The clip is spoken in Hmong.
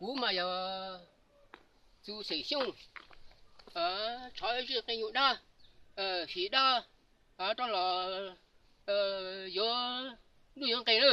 Kuv mas yog Txus Xeem Xyooj, tshov zij qe nyuj dab, siv dab rov los yuav ntuj yuav nqe na.